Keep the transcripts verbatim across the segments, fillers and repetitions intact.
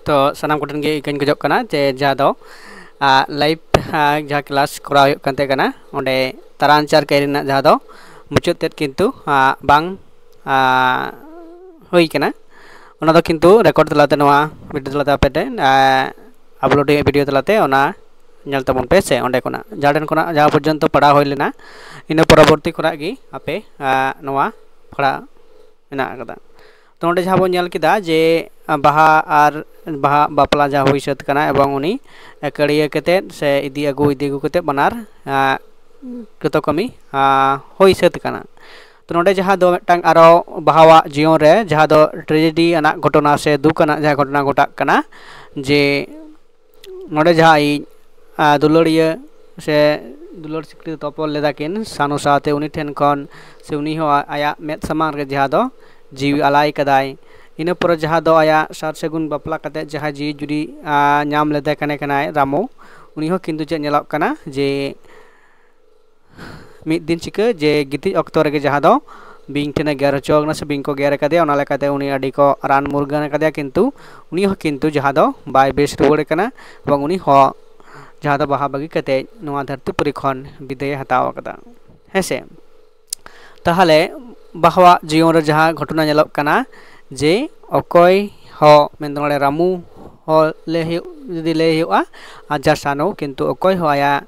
ᱛᱚ ᱥᱟᱱᱟᱢ ᱠᱚᱴᱷᱮᱱ ᱜᱮ ᱤᱠᱟᱹᱧ ᱠᱷᱚᱡᱚᱜ ᱠᱟᱱᱟ ᱡᱮ ᱡᱟᱦᱟᱸ ᱫᱚ ᱞᱟᱭᱤᱵᱷ ᱡᱟᱦᱟᱸ ᱠᱞᱟᱥ ᱠᱚᱨᱟᱣ ᱦᱩᱭᱩᱜ ᱠᱟᱱ ᱛᱟᱦᱮᱸ ᱠᱟᱱᱟ, ᱚᱸᱰᱮ ᱛᱟᱨᱟᱱ ᱪᱟᱨ ᱠᱟᱹᱨᱤ ᱨᱮᱱᱟᱜ ᱡᱟᱦᱟᱸ ᱫᱚ ᱢᱩᱪᱟᱹᱫ ᱛᱮᱫ ᱠᱤᱱᱛᱩ ᱟᱸ, ᱵᱟᱝ ᱟᱸ, ᱦᱩᱭ ᱠᱟᱱᱟ᱾ ᱚᱱᱟ ᱫᱚ ᱠᱤᱱᱛᱩ ᱨᱮᱠᱚᱨᱰ ᱛᱟᱞᱟᱛᱮ ᱱᱚᱣᱟ ᱵᱷᱤᱰᱤᱭᱳ ᱛᱟᱞᱟᱛᱮ ᱟᱯᱮ ᱴᱷᱮᱱ ᱟᱸ, ᱟᱯᱞᱳᱰ ᱦᱩᱭᱩᱜᱼᱟ ᱵᱷᱤᱰᱤᱭᱳ ᱛᱟᱞᱟᱛᱮ, ᱚᱱᱟ ᱧᱮᱞ ᱛᱟᱵᱚᱱ ᱯᱮ ᱥᱮ ᱚᱸᱰᱮ ᱠᱷᱚᱱᱟᱜ ᱡᱟᱦᱟᱸ ᱴᱷᱮᱱ ᱠᱷᱚᱱᱟᱜ ᱡᱟᱦᱟᱸ ᱯᱚᱨᱡᱚᱱᱛᱚ ᱯᱟᱲᱦᱟᱣ ᱦᱩᱭ ᱞᱮᱱᱟ, ᱤᱱᱟᱹ ᱯᱚᱨᱚᱵᱚᱨᱛᱤ ᱠᱷᱚᱱᱟᱜ ᱜᱮ ᱟᱯᱮ ᱟᱸ, ᱱᱚᱣᱟ ᱯᱟᱲᱦᱟᱜ ᱢᱮᱱᱟᱜ ᱟᱠᱟᱫᱟ᱾ ᱛᱚ ᱱᱚᱰᱮ ᱡᱟᱦᱟᱸ ᱵᱚᱱ ᱧᱮᱞ ᱠᱮᱫᱟ ᱡᱮ ᱵᱟᱦᱟ ᱟᱨ ᱵᱟᱦᱟ ᱵᱟᱯᱞᱟ ᱡᱟᱦᱟᱸ ᱦᱩᱭ ᱥᱟᱹᱛ ᱠᱟᱱᱟ ᱮᱵᱚᱝ ᱩᱱᱤ ᱠᱟᱹᱲᱤᱭᱟᱹ ᱠᱟᱛᱮᱫ ᱥᱮ ᱤᱫᱤ ᱟᱹᱜᱩ ᱤᱫᱤ ᱟᱹᱜᱩ ᱠᱟᱛᱮᱫ ᱵᱟᱱᱟᱨ ᱟᱸ, ᱡᱚᱛᱚ ᱠᱟᱹᱢᱤ ᱟᱸ, ᱦᱩᱭ ᱥᱟᱹᱛ ᱠᱟᱱᱟ᱾ ᱛᱚ ᱱᱚᱰᱮ ᱡᱟᱦᱟᱸ ᱫᱚ ᱢᱤᱫᱴᱟᱝ ᱟᱨᱚ ᱵᱟᱦᱟᱣᱟᱜ ᱡᱤᱭᱚᱱ ᱨᱮ ᱡᱟᱦᱟᱸ ᱫᱚ ᱴᱨᱮᱡᱮᱰᱤ ᱟᱱᱟᱜ ᱜᱷᱚᱴᱚᱱᱟ ᱥᱮ ᱫᱩᱠ ᱟᱱᱟᱜ ᱡᱟᱦᱟᱸ ᱜᱷᱚᱴᱚᱱᱟ ᱜᱷᱚᱴᱟᱜ ᱠᱟᱱᱟ, ᱡᱮ ᱱᱚᱰᱮ ᱡᱟᱦᱟᱸ ᱟᱡ ᱟᱸ, ᱫᱩᱞᱟᱹᱲᱤᱭᱟᱹ ᱥᱮ ᱫᱩᱞᱟᱹᱲ ᱥᱤᱠᱲᱤ ᱛᱚᱯᱚᱞ ᱞᱮᱫᱟ ᱠᱤᱱ ᱥᱟᱱᱩ ᱥᱟᱶᱛᱮ ᱩᱱᱤ ᱴᱷᱮᱱ ᱠᱷᱚᱱ ᱥᱮ ᱩᱱᱤ ᱦᱚᱸ ᱟᱭᱟᱜ ᱢᱮᱫ ᱥᱟᱢᱟᱝ ᱨᱮ ᱡᱟᱦᱟᱸ ᱫᱚ ᱡᱤᱣᱤ ᱟᱞᱟᱭ ᱠᱟᱫᱟᱭ᱾ ᱤᱱᱟᱹ ᱯᱚᱨᱮ ᱡᱟᱦᱟᱸ ᱫᱚ ᱟᱭᱟᱜ ᱥᱟᱨ ᱥᱟᱹᱜᱩᱱ ᱵᱟᱯᱞᱟ ᱠᱟᱛᱮ ᱡᱟᱦᱟᱸ ᱡᱤᱣᱤ ᱡᱩᱨᱤ ᱟᱸ, ᱧᱟᱢ ᱞᱮᱫᱮ ᱠᱟᱱᱮ ᱠᱟᱱᱟᱭ ᱨᱟᱢᱩ, ᱩᱱᱤ ᱦᱚᱸ ᱠᱤᱱᱛᱩ ᱪᱮᱫ ᱧᱮᱞᱚᱜ ᱠᱟᱱᱟ ᱡᱮ ᱢᱤᱫ ᱫᱤᱱ ᱪᱤᱠᱟᱹ ᱡᱮ ᱜᱤᱛᱤᱡ ᱚᱠᱛᱚ ᱨᱮᱜᱮ ᱡᱟᱦᱟᱸ ᱫᱚ ᱵᱤᱧ ᱴᱷᱮᱱᱮ ᱜᱮᱨ ᱦᱚᱪᱚ ᱟᱠᱟᱱᱟ ᱥᱮ ᱵᱤᱧ ᱠᱚ ᱜᱮᱨ ᱟᱠᱟᱫᱮᱭᱟ, ᱚᱱᱟ ᱞᱮᱠᱟᱛᱮ ᱩᱱᱤ ᱟᱹᱰᱤ ᱠᱚ ᱨᱟᱱ ᱢᱩᱨᱜᱟᱹᱱ ᱟᱠᱟᱫᱮᱭᱟ, ᱠᱤᱱᱛᱩ ᱩᱱᱤ ᱦᱚᱸ ᱠᱤᱱᱛᱩ ᱡᱟᱦᱟᱸ ᱫᱚ ᱵᱟᱭ ᱵᱮᱥ ᱨᱩᱣᱟᱹᱲ ᱠᱟᱱᱟ ᱮᱵᱚᱝ ᱩᱱᱤ ᱦᱚᱸ ᱡᱟᱦᱟᱸ ᱫᱚ ᱵᱟᱦᱟ ᱵᱟᱹᱜᱤ ᱠᱟᱛᱮ ᱱᱚᱣᱟ ᱫᱷᱟᱹᱨᱛᱤ ᱯᱩᱨᱤ ᱠᱷᱚᱱ ᱵᱤᱫᱟᱹᱭᱮ ᱦᱟᱛᱟᱣ ᱟᱠᱟᱫᱟ᱾ ᱦᱮᱸ ᱥᱮ? ᱛᱟᱦᱚᱞᱮ ᱵᱟᱦᱟᱣᱟᱜ ᱡᱤᱭᱚᱱ ᱨᱮ ᱡᱟᱦᱟᱸ ᱜᱷᱚᱴᱚᱱᱟ ᱧᱮᱞᱚᱜ ᱠᱟᱱᱟ ᱡᱮ ᱚᱠᱚᱭ ᱦᱚᱸ ᱢᱮᱱᱫᱚ ᱱᱚᱰᱮ ᱨᱟᱢᱩ ᱦᱚᱸ ᱞᱟᱹᱭ ᱦᱩᱭᱩᱜ, ᱡᱩᱫᱤ ᱞᱟᱹᱭ ᱦᱩᱭᱩᱜᱼᱟ, ᱟᱨ ᱡᱟ ᱥᱟᱱᱩ, ᱠᱤᱱᱛᱩ ᱚᱠᱚᱭ ᱦᱚᱸ ᱟᱭᱟᱜ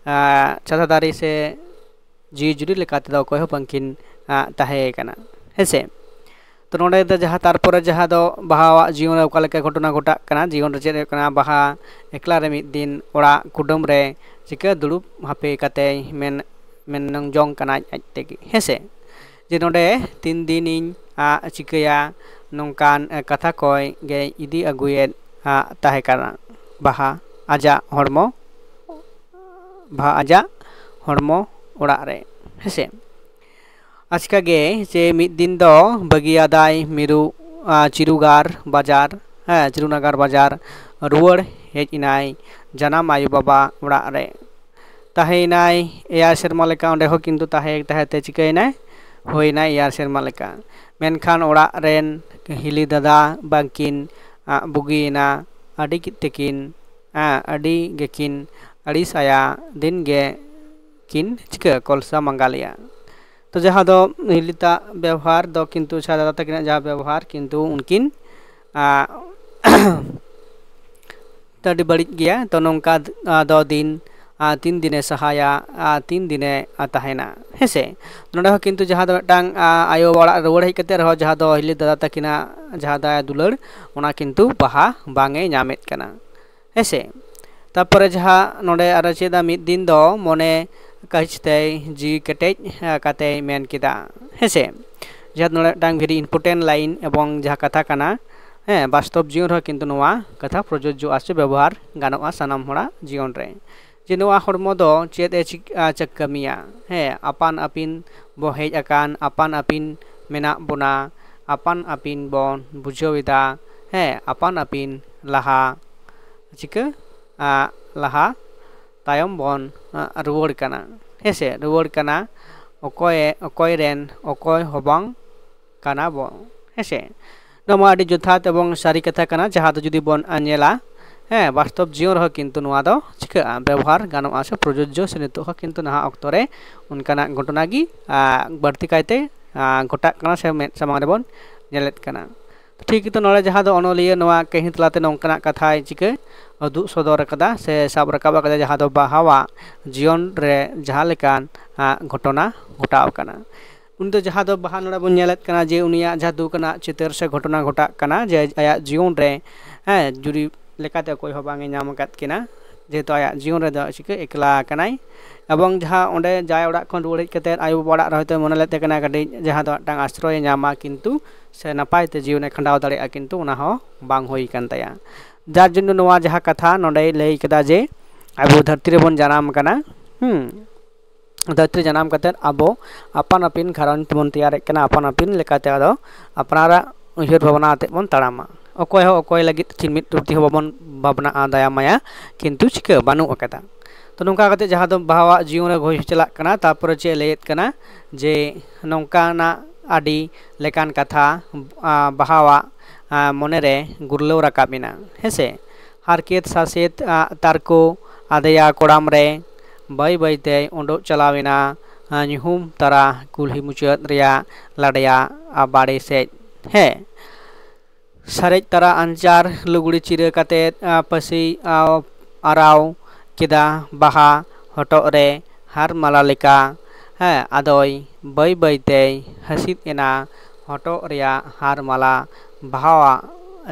ᱟᱸ, ᱪᱟᱪᱟᱫᱟᱨᱤ ᱥᱮ ᱡᱤᱣᱤ ᱡᱩᱨᱤ ᱞᱮᱠᱟ ᱛᱮᱫᱚ ᱚᱠᱚᱭ ᱦᱚᱸ ᱵᱟᱝᱠᱤᱱ ᱟᱸ, ᱛᱟᱦᱮᱸ ᱠᱟᱱᱟ᱾ ᱦᱮᱸ ᱥᱮ? ᱛᱚ ᱱᱚᱰᱮ ᱫᱚ ᱡᱟᱦᱟᱸ ᱛᱟᱨᱯᱚᱨᱮ ᱡᱟᱦᱟᱸ ᱫᱚ ᱵᱟᱦᱟᱣᱟᱜ ᱡᱤᱭᱚᱱ ᱨᱮ ᱚᱠᱟ ᱞᱮᱠᱟ ᱜᱷᱚᱴᱚᱱᱟ ᱜᱷᱚᱴᱟᱜ ᱠᱟᱱᱟ, ᱡᱤᱭᱚᱱ ᱨᱮ ᱪᱮᱫ ᱦᱩᱭᱩᱜ ᱠᱟᱱᱟ, ᱵᱟᱦᱟ ᱮᱠᱞᱟ ᱨᱮ ᱢᱤᱫ ᱫᱤᱱ ᱚᱲᱟᱜ ᱠᱩᱰᱟᱹᱢ ᱨᱮ ᱪᱤᱠᱟᱹ ᱫᱩᱲᱩᱵ ᱦᱟᱯᱮ ᱠᱟᱛᱮᱭ ᱢᱮᱱ ᱢᱮᱱ ᱡᱚᱝ ᱠᱟᱱᱟᱭ ᱟᱡ ᱛᱮᱜᱮ, ᱦᱮᱸ ᱥᱮ? ᱡᱮ ᱱᱚᱰᱮ ᱛᱤᱱ ᱫᱤᱱᱤᱧ ᱟᱸ, ᱪᱤᱠᱟᱹᱭᱟ, ᱱᱚᱝᱠᱟᱱ ᱟᱸ, ᱠᱟᱛᱷᱟ ᱠᱚᱭ ᱜᱮ ᱤᱫᱤ ᱟᱹᱜᱩᱭᱮᱫ ᱟᱸ, ᱛᱟᱦᱮᱸ ᱠᱟᱱᱟ ᱵᱟᱦᱟ ᱟᱡᱟᱜ ᱦᱚᱲᱢᱚ ᱵᱟᱦᱟ ᱟᱡᱟᱜ ᱦᱚᱲᱢᱚ ᱚᱲᱟᱜ ᱨᱮ, ᱦᱮᱸ ᱥᱮ? ᱟᱪᱠᱟ ᱜᱮ ᱡᱮ ᱢᱤᱫ ᱫᱤᱱ ᱫᱚ ᱵᱟᱹᱜᱤᱭᱟᱫᱟᱭ ᱢᱤᱨᱩ ᱟᱸ, ᱪᱤᱨᱩᱜᱟᱨ ᱵᱟᱡᱟᱨ, ᱦᱮᱸ, ᱪᱤᱨᱩᱱᱟᱜᱟᱨ ᱵᱟᱡᱟᱨ ᱨᱩᱣᱟᱹᱲ ᱦᱮᱡ ᱮᱱᱟᱭ ᱡᱟᱱᱟᱢ ᱟᱭᱳ ᱵᱟᱵᱟ ᱚᱲᱟᱜ ᱨᱮ᱾ ᱛᱟᱦᱮᱸᱭᱮᱱᱟᱭ ᱮᱭᱟᱭ ᱥᱮᱨᱢᱟ ᱞᱮᱠᱟ, ᱚᱸᱰᱮ ᱦᱚᱸ ᱠᱤᱱᱛᱩ ᱛᱟᱦᱮᱸ ᱛᱟᱦᱮᱸ ᱛᱮ ᱪᱤᱠᱟᱹᱭᱮᱱᱟᱭ? ᱦᱩᱭᱱᱟᱭ ᱮᱭᱟᱭ ᱥᱮᱨᱢᱟ ᱞᱮᱠᱟ᱾ ᱢᱮᱱᱠᱷᱟᱱ ᱚᱲᱟᱜ ᱨᱮᱱ ᱦᱤᱞᱤ ᱫᱟᱫᱟ ᱵᱟᱝᱠᱤᱱ ᱵᱩᱜᱤᱭᱮᱱᱟ, ᱟᱹᱰᱤ ᱛᱮᱠᱤᱱ ᱟᱹᱰᱤ ᱜᱮᱠᱤᱱ ᱟᱹᱲᱤᱥ ᱟᱭᱟ, ᱫᱤᱱ ᱜᱮ ᱠᱤᱱ ᱪᱤᱠᱟᱹ ᱠᱚᱞᱥᱟ ᱢᱟᱸᱜᱟᱞᱮᱭᱟ᱾ ᱛᱚ ᱡᱟᱦᱟᱸ ᱫᱚ ᱦᱤᱞᱤᱛᱟᱜ ᱵᱮᱵᱚᱦᱟᱨ ᱫᱚ ᱠᱤᱱᱛᱩ ᱪᱷᱟ ᱫᱟᱫᱟ ᱛᱟᱹᱠᱤᱱᱟᱜ ᱡᱟᱦᱟᱸ ᱵᱮᱵᱚᱦᱟᱨ ᱠᱤᱱᱛᱩ ᱩᱱᱠᱤᱱ ᱟᱹᱰᱤ ᱵᱟᱹᱲᱤᱡ ᱜᱮᱭᱟ᱾ ᱛᱚ ᱱᱚᱝᱠᱟ ᱫᱚ ᱫᱤᱱ ᱛᱤᱱ ᱫᱤᱱᱮ ᱥᱟᱦᱟᱭᱟ, ᱛᱤᱱ ᱫᱤᱱᱮ ᱛᱟᱦᱮᱱᱟ, ᱦᱮᱸᱥᱮ? ᱱᱚᱰᱮ ᱦᱚᱸ ᱠᱤᱱᱛᱩ ᱡᱟᱦᱟᱸ ᱫᱚ ᱢᱤᱫᱴᱟᱝ ᱟᱭᱳ ᱵᱟᱵᱟ ᱚᱲᱟᱜ ᱨᱩᱣᱟᱹᱲ ᱦᱮᱡ ᱠᱟᱛᱮ ᱨᱮᱦᱚᱸ ᱡᱟᱦᱟᱸ ᱫᱚ ᱦᱤᱞᱤ ᱫᱟᱫᱟ ᱛᱟᱹᱠᱤᱱᱟᱜ ᱡᱟᱦᱟᱸ ᱫᱟᱭᱟ ᱫᱩᱞᱟᱹᱲ, ᱚᱱᱟ ᱠᱤᱱᱛᱩ ᱵᱟᱦᱟ ᱵᱟᱝ ᱮ ᱧᱟᱢᱮᱫ ᱠᱟᱱᱟ, ᱦᱮᱸᱥᱮ? ᱛᱟᱨᱯᱚᱨᱮ ᱡᱟᱦᱟᱸ ᱱᱚᱰᱮ ᱟᱨᱚ ᱪᱮᱫᱟ, ᱢᱤᱫ ᱫᱤᱱ ᱫᱚ ᱢᱚᱱᱮ ᱠᱟᱹᱪ ᱛᱮᱭ ᱡᱤᱣᱤ ᱠᱮᱴᱮᱡ ᱠᱟᱛᱮᱭ ᱢᱮᱱ ᱠᱮᱫᱟ, ᱦᱮᱸᱥᱮ? ᱡᱟᱦᱟᱸ ᱱᱚᱰᱮ ᱢᱤᱫᱴᱟᱝ very important line ᱮᱵᱚᱝ ᱡᱟᱦᱟᱸ ᱠᱟᱛᱷᱟ ᱠᱟᱱᱟ, ᱦᱮᱸ, ᱵᱟᱥᱛᱚᱵ ᱡᱤᱭᱚᱱ ᱨᱮᱦᱚᱸ ᱠᱤᱱᱛᱩ ᱱᱚᱣᱟ ᱠᱟᱛᱷᱟ ᱯᱨᱚᱡᱳᱡᱡᱚᱜᱼᱟ ᱥᱮ ᱵᱮᱵᱚᱦᱟᱨ ᱜᱟᱱᱚᱜᱼᱟ ᱥᱟᱱᱟᱢ ᱦᱚᱲᱟᱜ ᱡᱤᱭᱚᱱ ᱨᱮ, ᱡᱮ ᱱᱚᱣᱟ ᱦᱚᱲᱢᱚ ᱫᱚ ᱪᱮᱫ ᱮ ᱪᱤᱠ-, ᱟ, ᱪᱟ-, ᱠᱟᱹᱢᱤᱭᱟ? ᱦᱮᱸ, ᱟᱯᱟᱱ ᱟᱹᱯᱤᱱ ᱵᱚ ᱦᱮᱡ ᱟᱠᱟᱱ, ᱟᱯᱟᱱ ᱟᱹᱯᱤᱱ ᱢᱮᱱᱟᱜ ᱵᱚᱱᱟ, ᱟᱯᱟᱱ ᱟᱹᱯᱤᱱ ᱵᱚᱱ ᱵᱩᱡᱷᱟᱹᱣ ᱮᱫᱟ, ᱦᱮᱸ, ᱟᱯᱟᱱ ᱟᱹᱯᱤᱱ ᱞᱟᱦᱟ ᱪᱤᱠᱟᱹ, ᱟ, ᱞᱟᱦᱟ ᱛᱟᱭᱚᱢ ᱵᱚᱱ, ᱟ, ᱨᱩᱣᱟᱹᱲ ᱠᱟᱱᱟ, ᱦᱮᱸᱥᱮ? ᱨᱩᱣᱟᱹᱲ ᱠᱟᱱᱟ, ᱚᱠᱚᱭᱮ, ᱚᱠᱚᱭ ᱨᱮᱱ, ᱚᱠᱚᱭ ᱦᱚᱸ ᱵᱟᱝ ᱠᱟᱱᱟ ᱵᱚᱱ, ᱦᱮᱸᱥᱮ? ᱱᱚᱣᱟ ᱢᱟ ᱟᱹᱰᱤ ᱡᱚᱛᱷᱟᱛ ᱮᱵᱚᱝ ᱥᱟᱹᱨᱤ ᱠᱟᱛᱷᱟ ᱠᱟᱱᱟ, ᱡᱟᱦᱟᱸ ᱫᱚ ᱡᱩᱫᱤ ᱵᱚᱱ, ᱟ, ᱧᱮᱞᱟ, ᱦᱮᱸ, ᱵᱟᱥᱛᱚᱵ ᱡᱤᱭᱚᱱ ᱨᱮᱦᱚᱸ ᱠᱤᱱᱛᱩ ᱱᱚᱣᱟ ᱫᱚ ᱪᱤᱠᱟᱹᱜᱼᱟ, ᱵᱮᱵᱚᱦᱟᱨ ᱜᱟᱱᱚᱜᱼᱟ ᱥᱮ ᱯᱨᱚᱡᱳᱡᱡᱚ ᱥᱮ ᱱᱤᱛᱚᱜ ᱦᱚᱸ ᱠᱤᱱᱛᱩ ᱱᱟᱦᱟᱜ ᱚᱠᱛᱚ ᱨᱮ ᱚᱱᱠᱟᱱᱟᱜ ᱜᱷᱚᱴᱚᱱᱟ ᱜᱮ, ᱟ, ᱵᱟᱹᱲᱛᱤ ᱠᱟᱭᱛᱮ, ᱟ, ᱜᱷᱚᱴᱟᱜ ᱠᱟᱱᱟ ᱥᱮ ᱢᱮᱫ ᱥᱟᱢᱟᱝ ᱨᱮᱵᱚᱱ ᱧᱮᱞᱮᱫ ᱠᱟᱱᱟ᱾ ᱴᱷᱤᱠ ᱜᱮᱛᱚ, ᱱᱚᱰᱮ ᱡᱟᱦᱟᱸ ᱫᱚ ᱚᱱᱚᱞᱤᱭᱟᱹ ᱱᱚᱣᱟ ᱠᱟᱹᱦᱱᱤ ᱛᱟᱞᱟᱛᱮ ᱱᱚᱝᱠᱟᱱᱟᱜ ᱠᱟᱛᱷᱟᱭ ᱪᱤᱠᱟᱹ ᱩᱫᱩᱜ ᱥᱚᱫᱚᱨ ᱟᱠᱟᱫᱟ ᱥᱮ ᱥᱟᱵ ᱨᱟᱠᱟᱵ ᱟᱠᱟᱫᱟ, ᱡᱟᱦᱟᱸ ᱫᱚ ᱵᱟᱦᱟᱣᱟᱜ ᱡᱤᱭᱚᱱ ᱨᱮ ᱡᱟᱦᱟᱸ ᱞᱮᱠᱟᱱ, ᱟ, ᱜᱷᱚᱴᱚᱱᱟ ᱜᱷᱚᱴᱟᱣ ᱟᱠᱟᱱᱟ᱾ ᱩᱱᱤ ᱫᱚ ᱡᱟᱦᱟᱸ ᱫᱚ ᱵᱟᱦᱟ ᱱᱚᱰᱮ ᱵᱚᱱ ᱧᱮᱞᱮᱫ ᱠᱟᱱᱟ ᱡᱮ ᱩᱱᱤᱭᱟᱜ ᱡᱟᱦᱟᱸ ᱫᱩᱠ ᱨᱮᱱᱟᱜ ᱪᱤᱛᱟᱹᱨ ᱥᱮ ᱜᱷᱚᱴᱚᱱᱟ ᱜᱷᱚᱴᱟᱜ ᱠᱟᱱᱟ ᱡᱮ ᱟᱭᱟᱜ ᱡᱤᱭᱚᱱ ᱨᱮ, ᱦᱮᱸ, ᱡᱩᱨᱤ ᱞᱮᱠᱟᱛᱮ ᱚᱠᱚᱭ ᱦᱚᱸ ᱵᱟᱝ ᱮ ᱧᱟᱢ ᱟᱠᱟᱫ ᱠᱤᱱᱟ, ᱡᱮᱦᱮᱛᱩ ᱟᱭᱟᱜ ᱡᱤᱭᱚᱱ ᱨᱮᱫᱚ ᱪᱤᱠᱟᱹ ᱮᱠᱞᱟ ᱟᱠᱟᱱᱟᱭ᱾ ᱮᱵᱚᱝ ᱡᱟᱦᱟᱸ ᱚᱸᱰᱮ ᱡᱟᱶᱟᱭ ᱚᱲᱟᱜ ᱠᱷᱚᱱ ᱨᱩᱣᱟᱹᱲ ᱦᱮᱡ ᱠᱟᱛᱮ ᱟᱭᱳ ᱵᱟᱵᱟ ᱚᱲᱟᱜ ᱨᱮ ᱦᱚᱭᱛᱳ ᱢᱚᱱᱮ ᱞᱮᱫ ᱛᱟᱦᱮᱸ ᱠᱟᱱᱟ ᱠᱟᱹᱴᱤᱡ ᱡᱟᱦᱟᱸ ᱫᱚ ᱢᱤᱫᱴᱟᱝ ᱟᱥᱨᱚᱭ ᱮ ᱧᱟᱢᱟ, ᱠᱤᱱᱛᱩ ᱥᱮ ᱱᱟᱯᱟᱭ ᱛᱮ ᱡᱤᱭᱚᱱ ᱮ ᱠᱷᱟᱸᱰᱟᱣ ᱫᱟᱲᱮᱭᱟᱜᱼᱟ, ᱠᱤᱱᱛᱩ ᱚᱱᱟ ᱦᱚᱸ ᱵᱟᱝ ᱦᱩᱭ ᱟᱠᱟᱱ ᱛᱟᱭᱟ᱾ ᱡᱟᱨ ᱡᱚᱱᱱᱚ ᱱᱚᱣᱟ ᱡᱟᱦᱟᱸ ᱠᱟᱛᱷᱟ ᱱᱚᱰᱮᱭ ᱞᱟᱹᱭ ᱠᱮᱫᱟ ᱡᱮ ᱟᱵᱚ ᱫᱷᱟᱹᱨᱛᱤ ᱨᱮᱵᱚᱱ ᱡᱟᱱᱟᱢ ᱟᱠᱟᱱᱟ, ᱦᱩᱸ, ᱫᱷᱟᱹᱨᱛᱤ ᱨᱮ ᱡᱟᱱᱟᱢ ᱠᱟᱛᱮᱫ ᱟᱵᱚ ᱟᱯᱟᱱ ᱟᱹᱯᱤᱱ ᱜᱷᱟᱨᱚᱸᱡᱽ ᱛᱮᱵᱚᱱ ᱛᱮᱭᱟᱨᱮᱫ ᱠᱟᱱᱟ, ᱟᱯᱟᱱ ᱟᱹᱯᱤᱱ ᱞᱮᱠᱟᱛᱮ ᱟᱫᱚ ᱟᱯᱱᱟᱨᱟᱜ ᱩᱭᱦᱟᱹᱨ ᱵᱷᱟᱵᱽᱱᱟ ᱟᱛᱮᱫ ᱵᱚᱱ ᱛᱟᱲᱟᱢᱟ᱾ ᱚᱠᱚᱭ ᱦᱚᱸ ᱚᱠᱚᱭ ᱞᱟᱹᱜᱤᱫ ᱪᱤᱱ ᱢᱤᱫ ᱨᱩᱛᱤ ᱦᱚᱸ ᱵᱟᱵᱚᱱ ᱵᱷᱟᱵᱽᱱᱟᱜᱼᱟ, ᱫᱟᱭᱟ ᱢᱟᱭᱟ ᱠᱤᱱᱛᱩ ᱪᱤᱠᱟᱹ ᱵᱟᱹᱱᱩᱜ ᱟᱠᱟᱫᱟ᱾ ᱛᱚ ᱱᱚᱝᱠᱟ ᱠᱟᱛᱮᱫ ᱡᱟᱦᱟᱸ ᱫᱚ ᱵᱟᱦᱟᱣᱟᱜ ᱡᱤᱭᱚᱱ ᱨᱮ ᱦᱩᱭ ᱪᱟᱞᱟᱜ ᱠᱟᱱᱟ, ᱛᱟᱨᱯᱚᱨᱮ ᱪᱮᱫ ᱮ ᱞᱟᱹᱭᱮᱫ ᱠᱟᱱᱟ ᱡᱮ ᱱᱚᱝᱠᱟᱱᱟᱜ ᱟᱹᱰᱤ ᱞᱮᱠᱟᱱ ᱠᱟᱛᱷᱟ, ᱟ, ᱵᱟᱦᱟᱣᱟᱜ ᱢᱚᱱᱮᱨᱮ ᱜᱩᱨᱞᱟᱹᱣ ᱨᱟᱠᱟᱵ ᱮᱱᱟ᱾ ᱦᱮᱸᱥᱮ, ᱦᱟᱨᱠᱮᱛ ᱥᱟᱥᱮᱛ ᱛᱟᱨᱠᱚ ᱟᱫᱮᱭᱟ ᱠᱚᱲᱟᱢ ᱨᱮ ᱵᱟᱹᱭ ᱵᱟᱹᱭᱛᱮᱭ ᱩᱰᱩᱠ ᱪᱟᱞᱟᱣ ᱮᱱᱟ᱾ ᱧᱩᱦᱩᱢ ᱛᱟᱨᱟ ᱠᱩᱞᱦᱤ ᱢᱩᱪᱟᱹᱫ ᱨᱮᱭᱟᱜ ᱞᱟᱰᱮᱭᱟ ᱵᱟᱲᱮ ᱥᱮᱫ᱾ ᱦᱮᱸ, ᱥᱟᱨᱮᱡ ᱛᱟᱨᱟ ᱟᱧᱪᱟᱨ ᱞᱩᱜᱽᱲᱤ ᱪᱤᱨᱟᱹ ᱠᱟᱛᱮ ᱯᱟᱹᱥᱤ ᱟᱨᱟᱣ ᱠᱮᱫᱟ ᱵᱟᱦᱟ ᱦᱚᱴᱚᱜ ᱨᱮ ᱦᱟᱨ ᱢᱟᱞᱟ ᱞᱮᱠᱟ᱾ ᱦᱮᱸ, ᱟᱫᱚᱭ ᱵᱟᱹᱭ ᱵᱟᱹᱭ ᱛᱮᱭ ᱦᱟᱹᱥᱤᱫ ᱮᱱᱟ᱾ ᱦᱚᱴᱚᱜ ᱨᱮᱭᱟᱜ ᱦᱟᱨ ᱢᱟᱞᱟ ᱵᱟᱦᱟᱣᱟᱜ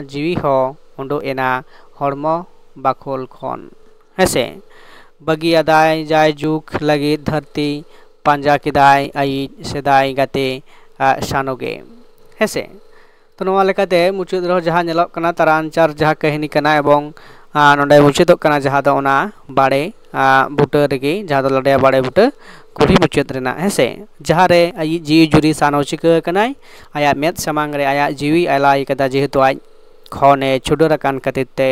ᱡᱤᱣᱤ ᱦᱚᱸ ᱩᱰᱩᱠ ᱮᱱᱟ ᱦᱚᱲᱢᱚ ᱵᱟᱠᱷᱳᱞ ᱠᱷᱚᱱ᱾ ᱦᱮᱸᱥᱮ, ᱵᱟᱹᱜᱤᱭᱟᱫᱟᱭ ᱡᱟᱭ ᱡᱩᱜᱽ ᱞᱟᱹᱜᱤᱫ ᱫᱷᱟᱹᱨᱛᱤ, ᱯᱟᱸᱡᱟ ᱠᱮᱫᱟᱭ ᱟᱭᱤᱡ ᱥᱮᱫᱟᱭ ᱜᱟᱛᱮ ᱥᱟᱱᱚ ᱜᱮ᱾ ᱦᱮᱸᱥᱮ, ᱛᱚ ᱱᱚᱣᱟ ᱞᱮᱠᱟᱛᱮ ᱢᱩᱪᱟᱹᱫ ᱨᱮᱦᱚᱸ ᱡᱟᱦᱟᱸ ᱧᱮᱞᱚᱜ ᱠᱟᱱᱟ ᱛᱟᱨᱟ ᱟᱧᱪᱟᱨ ᱡᱟᱦᱟᱸ ᱠᱟᱹᱦᱱᱤ ᱠᱟᱱᱟ, ᱮᱵᱚᱝ ᱱᱚᱰᱮ ᱢᱩᱪᱟᱹᱫᱚᱜ ᱠᱟᱱᱟ ᱡᱟᱦᱟᱸ ᱫᱚ ᱚᱱᱟ ᱵᱟᱲᱮ ᱵᱩᱴᱟᱹ ᱨᱮᱜᱮ, ᱡᱟᱦᱟᱸ ᱫᱚ ᱞᱟᱰᱮᱭᱟ ᱵᱟᱲᱮ ᱵᱩᱴᱟᱹ ᱠᱩᱞᱦᱤ ᱢᱩᱪᱟᱹᱫ ᱨᱮᱱᱟᱜ᱾ ᱦᱮᱸᱥᱮ, ᱡᱟᱦᱟᱸᱨᱮ ᱟᱭᱤᱡ ᱡᱤᱣᱤ ᱡᱩᱨᱤ ᱥᱟᱱᱚ ᱪᱤᱠᱟᱹ ᱟᱠᱟᱱᱟᱭ, ᱟᱭᱟᱜ ᱢᱮᱫ ᱥᱟᱢᱟᱝ ᱨᱮ ᱟᱭᱟᱜ ᱡᱤᱣᱤ ᱟᱞᱟᱭ ᱠᱟᱫᱟ, ᱡᱮᱦᱮᱛᱩ ᱟᱡ ᱠᱷᱚᱱᱮ ᱪᱷᱩᱰᱟᱹᱨ ᱟᱠᱟᱱ ᱠᱷᱟᱹᱛᱤᱨ ᱛᱮ,